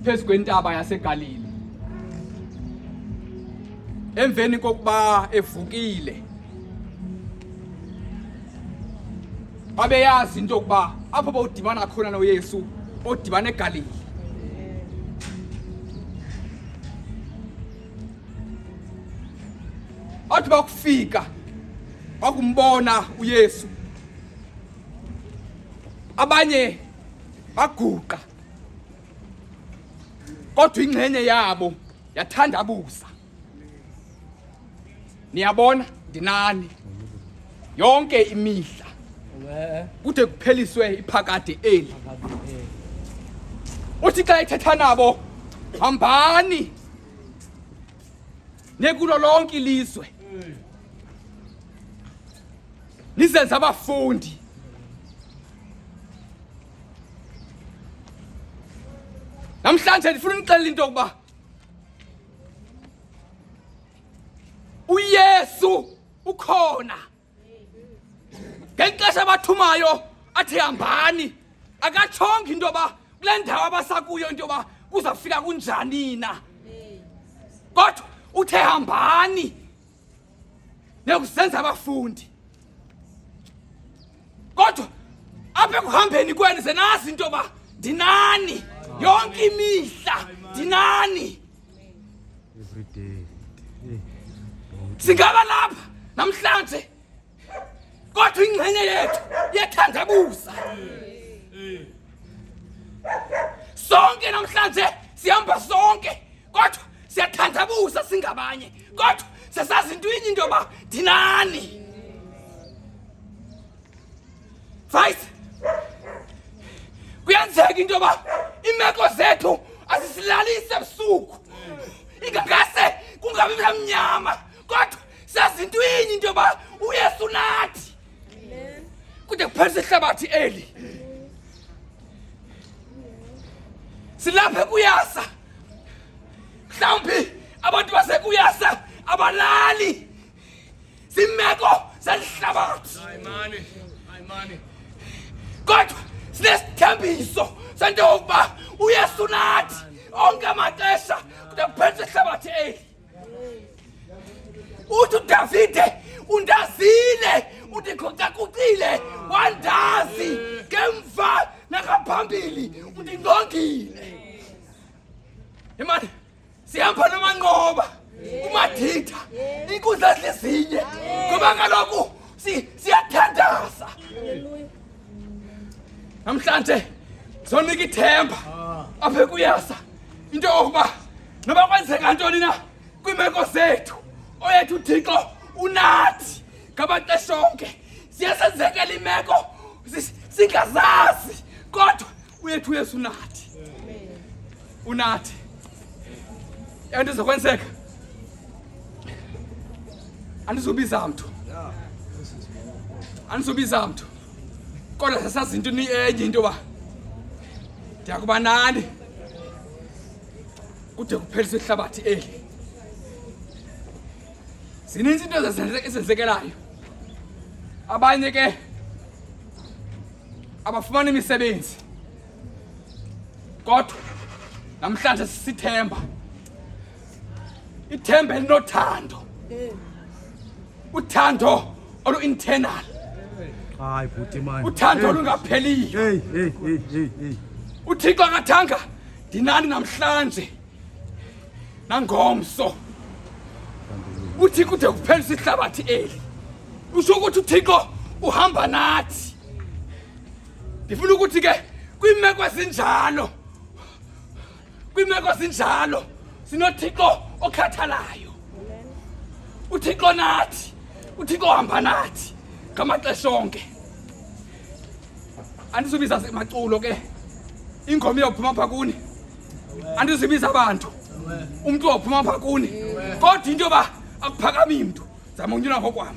Phezu kwentaba yaseGalili. Emveni kokuba evukile babeyazi into yokuba apho bawudibana khona noYesu odibana eGalili. Athi bakufika bakumbona uYesu abanye baguqa kodwa ingxenye yabo yathandabuza. Niyabona ndinani yonke imihla kude kupheliswe iphakade eli. Uthi xa ethetha nabo, hambani nekulo lonke ilizwe nizenze abafundi. Namhlanje ndifuna unixelela into yokuba uYesu ukhona. Ngexesha abathumayo athi hambani, akatshongo into yoba kule ndawo abasakuyo into yoba kuzawufika kunjani na, kodwa uthe hambani niyokuzenza abafundi. Kodwa apha ekuhambeni kwenu ze nazi into yoba ndinani yonke imihla, ndinani every day. Singaba lapha namhlanje kodwa ingxenye yethu iyathandabuza. Sonke namhlanje sihamba sonke kodwa siyathandabuza singabanye, kodwa siyasazi into inye into yoba ndinani. Vice, kuyenzeka into yoba iimeko zethu azisilalisi ebusuku, ingangase kungabi mnyama, kodwa sazi into inye into yoba uYesu nathi kude kuphelise ihlabathi eli. Silapha ekuyasa, mhlawumbi abantu basekuyasa abalali, zimeko zelihlabathi, kodwa sinesithembiso sento yokuba uYesu nathi onke amaxesha kude kuphelise ihlabathi eli. Uthi uDavide, undazile, undikhucakucile, wandazi ngemva nangaphambili, undingqongile. Imani sihamba noManqoba, uMaditha, iinkundla zilezinye, ngoba kaloku siyathandaza. Namhlanje zonika ithemba apha ekuyasa into yokuba noba kwenzeka ntoni na kwiimeko zethu, oyethu uThixo unathi ngamaxesha onke. Siyasenzekela imeko singazazi, kodwa uyethu uYesu unathi, unathi. Into izokwenzeka, andizubiza mntu, andizubiza mntu, kodwa sasazi into enye into yoba ndiyakuba nani kude kuphelise ihlabathi eli. Zininzi into ezenzekelayo, abanye ke abafumana imisebenzi, kodwa namhlanje sisithemba, ithemba elinothando, uthando olu-internal. Hayi bhuti man. Uthando olungapheliyo. Hey, hey, hey, hey, hey. UThixo akathanga ndinani namhlanje nangomso, uThixo ude kuphelisa ihlabathi eli. Usho ukuthi uThixo uhamba nathi. Ndifuna ukuthi ke kwiimeko ezinjalo, kwiimeko ezinjalo sinoThixo okhathalayo, uThixo nathi, uThixo uhamba nathi ngamaxesha onke. Andizubiza maculo ke, ingoma iyophuma pha kuni, andizubiza abantu, umntu wophuma pha kuni, kodwa into yoba akuphakami mntu, zama unyula ngokwam.